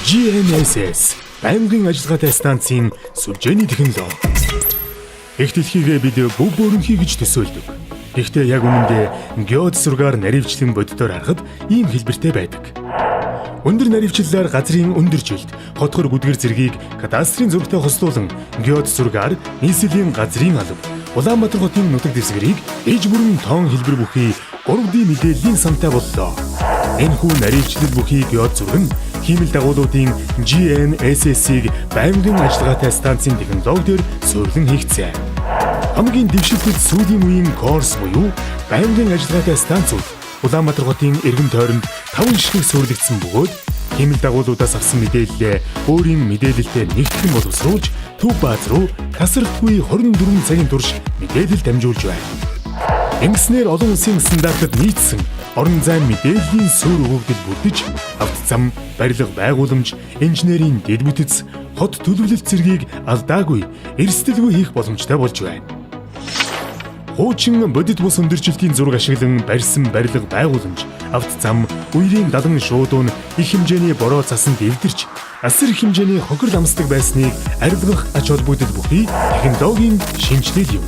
GNSS байнгын ажиллагаатай станцын сүлжээний технологи. Эх дэлхийгээ бид бүв бөөрөнхий гэж төсөөлдөг. Гэхдээ яг үнэндээ геод зургаар наривчлан боддоор харахад ийм хэлбэртэй байдаг. Өндөр наривчлалаар газрын өндөржилт, хотгор гүдгэр зэргийг кадастрын зурагтай хослуулан геод зургаар нийслэлийн газрын алба, Улаанбаатар хотын нутаг дэвсгэрийг ээж бүрэн тоон хэлбэр бүхий 3D мэдээллийн сантай боллоо. Энэхүү наривчлал бүхий геод зураг нь хиймэл дагуулуудын GNSS-ийг байнгын ажиллагаатай станцын технологи дээр суурилан хийгдсэн. Хамгийн дэвшилтэд сүүлийн үеийн CORS буюу байнгын ажиллагаатай станцууд Улаанбаатар хотын эргэн тойронд 5 ширхэг суурилагдсан бөгөөд хиймэл дагуулуудаас авсан мэдээллээ өөрийн мэдээлэлтэй нэгтгэн боловсруулж Төв бааз руу тасралтгүй 24 цагийн турш мэдээлэл дамжуулж байна. Ингэснээр олон улсын стандартад нийцсэн орон зайн мэдээллийн суурь өгөгдөл бүрдэж, авто зам, барилга байгууламж, инженерийн дэд бүтэц, хот төлөвлөлт зэргийг алдаагүй, эрсдэлгүй хийх боломжтой болж байна. Хуучин бодит бус өндөржилтийн зураг ашиглан барьсан барилга байгууламж, авто зам, үерийн далан шуудун их хэмжээний бороо цасанд эвдэрч, асар их хэмжээний хохирол амсдаг байсныг арилгах ач холбогдол бүхий технологийн шинэчлэл юм.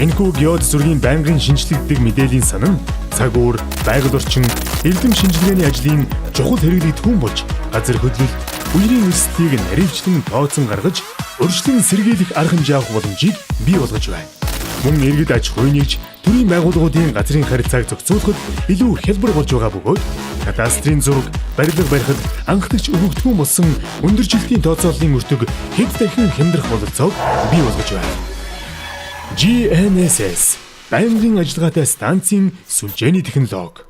Энэхүү геод зургийн байнгын шинэчлэгддэг мэдээллийн сан нь цаг үе, байгаль орчин, эрдэм шинжилгээний ажлын чухал хэрэглэгдэхүүн болж газар хөдлөлт, үерийн эрсдлийг наривчлан тооцон гаргаж, урьдчилан сэргийлэх арга хэмжээ авах боломжийг бий болгож байна. Мөн иргэд аж ахуйн нэгж, төрийн байгууллагуудын газрын харилцааг зохицуулахад илүү хялбар болж байгаа бөгөөд кадастрын зураг, барилга барихад анхдагч өгөгдөхүүн болсон өндөржилтийн тооцооллын өртөг хэд дахин хямдрах бололцоог бий болгож байна. GNSS байнгын ажиллагаатай станцын сүлжээний технологи.